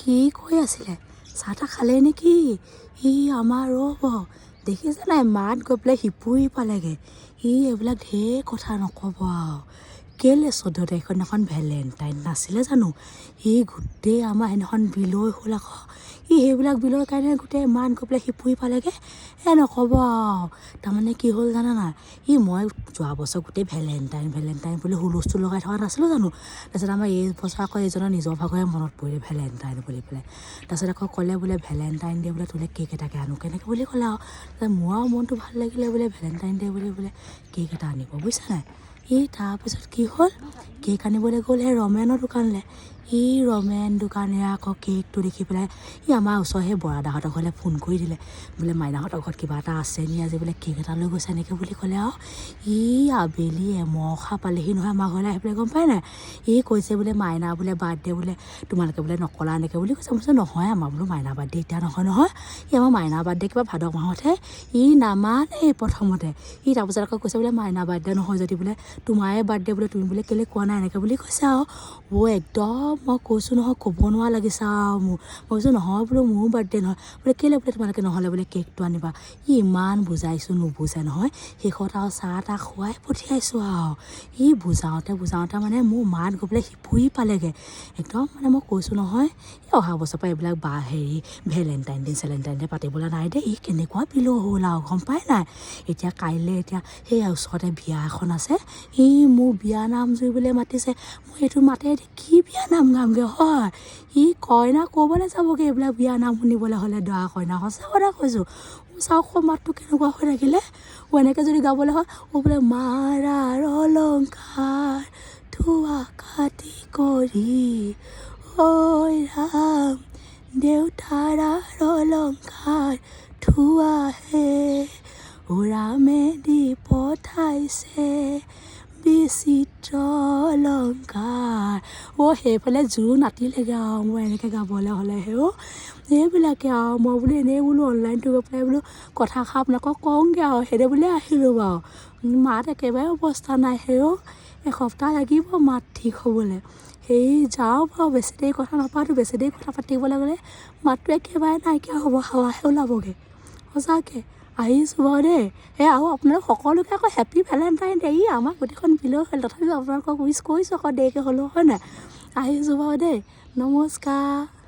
কি কৈ আছিলে? চাহ তাহ খালে নেকি? ই আমাৰ ৰ'ব, দেখিছে নাই, মাত গৈ পেলাই সিপুৰি পালেগৈ। ই এইবিলাক ঢেৰ কথা নক'ব আৰু। কেলৈ 14 তাৰিখৰ দিনাখন ভেলেণ্টাইন নাছিলে জানো? ই গোটেই আমাৰ সেইদিনাখন বিলৈ হ'ল আকৌ। ই সেইবিলাক বিলৰ কাৰণে গোটেই মাত গৈ পেলাই সিপুৰি পালেগৈ। নক'ব আৰু। তাৰমানে কি হ'ল জানা নাই? ই মই যোৱা বছৰ গোটেই ভেলেণ্টাইন ভেলেণ্টাইন বুলি হুলস্থুল লগাই থকা নাছিলোঁ জানো? তাৰপিছত আমাৰ এই বছৰ আকৌ এইজনৰ নিজৰ ভাগৰে মনত পৰিলে ভেলেণ্টাইন বুলি পেলাই। তাৰপিছত আকৌ ক'লে বোলে ভেলেণ্টাইন ডে বোলে তোলৈ কেক এটাকে আনো কেনেকৈ বুলি ক'লে আৰু। তাৰপিছত মোৰ আৰু মনটো ভাল লাগিলে, বোলে ভেলেণ্টাইন ডে বুলি বোলে কেক এটা আনিব, বুজিছা নাই? ই তাৰপিছত কি হ'ল, কেক আনিবলৈ গ'ল সেই ৰমেনৰ দোকানলৈ। ই ৰমেন দোকানীয়ে আকৌ কেকটো দেখি পেলাই ই আমাৰ ওচৰৰ সেই বৰাদাহঁতৰ ঘৰলৈ ফোন কৰি দিলে, বোলে মাইনাহঁতৰ ঘৰত কিবা এটা আছে নি, আজি বোলে কেক এটা লৈ গৈছে এনেকৈ বুলি ক'লে আৰু। ই আবেলি এমখা পালেহি নহয় আমাৰ ঘৰলৈ আহি পেলাই, গম পাই নাই? ই কৈছে বোলে মাইনা বোলে বাৰ্থডে বোলে তোমালোকে বোলে নকলা এনেকৈ বুলি কৈছে। মই কৈছোঁ নহয়, আমাৰ বোলো মাইনা বাৰ্থডে এতিয়া নহয় নহয়, ই আমাৰ মাইনা বাৰ্থডে কিবা ভাদ মাহতহে। ই নামানেই প্ৰথমতে। ই তাৰপিছত আকৌ কৈছে বোলে মাইনা বাৰ্থডে নহয় যদি বোলে তোমাৰে বাৰ্থডে বোলে তুমি বোলে কেলৈ কোৱা নাই এনেকৈ বুলি কৈছে আৰু। অ' একদম মই কৈছোঁ নহয়, ক'ব নোৱাৰা লাগিছে আৰু মোৰ। মই কৈছোঁ নহয় বোলো, মোৰো বাৰ্থডে নহয় বোলে, কেলৈ বোলে তোমালোকে নহ'লে বোলে কেকটো আনিবা। ই ইমান বুজাইছোঁ নুবুজে নহয়। শেষত আৰু চাহ তাহ খুৱাই পঠিয়াইছোঁ আৰু। ই বুজাওঁতে বুজাওঁতে মানে মোৰ মাত গৈ পেলাই সিপুৰি পালেগৈ একদম। মানে মই কৈছোঁ নহয়, এই অহা বছৰৰ পৰা এইবিলাক বা হেৰি ভেলেণ্টাইন ডে চেলেণ্টাইন ডে পাতিবলৈ নাই দেই। ই কেনেকুৱা বিলৌ হ'ল আৰু, গম পাই নাই? এতিয়া কাইলৈ এতিয়া সেই ওচৰতে বিয়া এখন আছে। ই মোৰ বিয়া নাম জুৰিবলৈ মাতিছে। মই এইটো মাতে এতিয়া কি বিয়া নাম গামগৈ হয়? ই কইনা ক'ৰবালৈ যাবগৈ এইবিলাক বিয়া নাম শুনিবলৈ হ'লে, দৰা কইনা। সঁচা কথা কৈছোঁ। চাওক মাতটো কেনেকুৱা হৈ থাকিলে। অ' এনেকৈ যদি গাবলৈ হয়, অ' বোলে মাৰাৰ অলংকাৰ থোৱা কাটি কৰি, ঐ ৰাম দেউতাৰ অলংকাৰ থোৱা হে, অ' ৰামে দি পঠাইছে বিচিত্ৰ অলংকাৰ। অ' সেইফালে জোৰ নাতিলেগৈ আৰু মই এনেকৈ গাবলৈ হ'লে। হেও এইবিলাকে আৰু মই বোলো এনেই বোলো অনলাইনটো গৈ পেলাই বোলো কথাষাৰ আপোনালোকক কওঁগৈ আৰু, সেইটো বুলিয়ে আহিলোঁ বাৰু। মাত একেবাৰে অৱস্থা নাই হেও, এসপ্তাহ লাগিব মাত ঠিক হ'বলৈ। সেই যাওঁ বাৰু, বেছি দেৰি কথা নাপাতোঁ। বেছি দেৰি কথা পাতিবলৈ গ'লে মাতটো একেবাৰে নাইকিয়া হ'ব, হাৱাহে ওলাবগৈ। সঁচাকৈ আহিছোঁ বাৰু দেই। এই আৰু আপোনালোক সকলোকে আকৌ হেপী ভেলেণ্টাইন ডে। ই আমাৰ গোটেইখন বিলৈ হ'ল, তথাপিও আপোনালোকক উইচ কৰিছোঁ আকৌ দেৰিকৈ হ'লেও, হয় নাই? আহিছোঁ বাৰু দেই, নমস্কাৰ।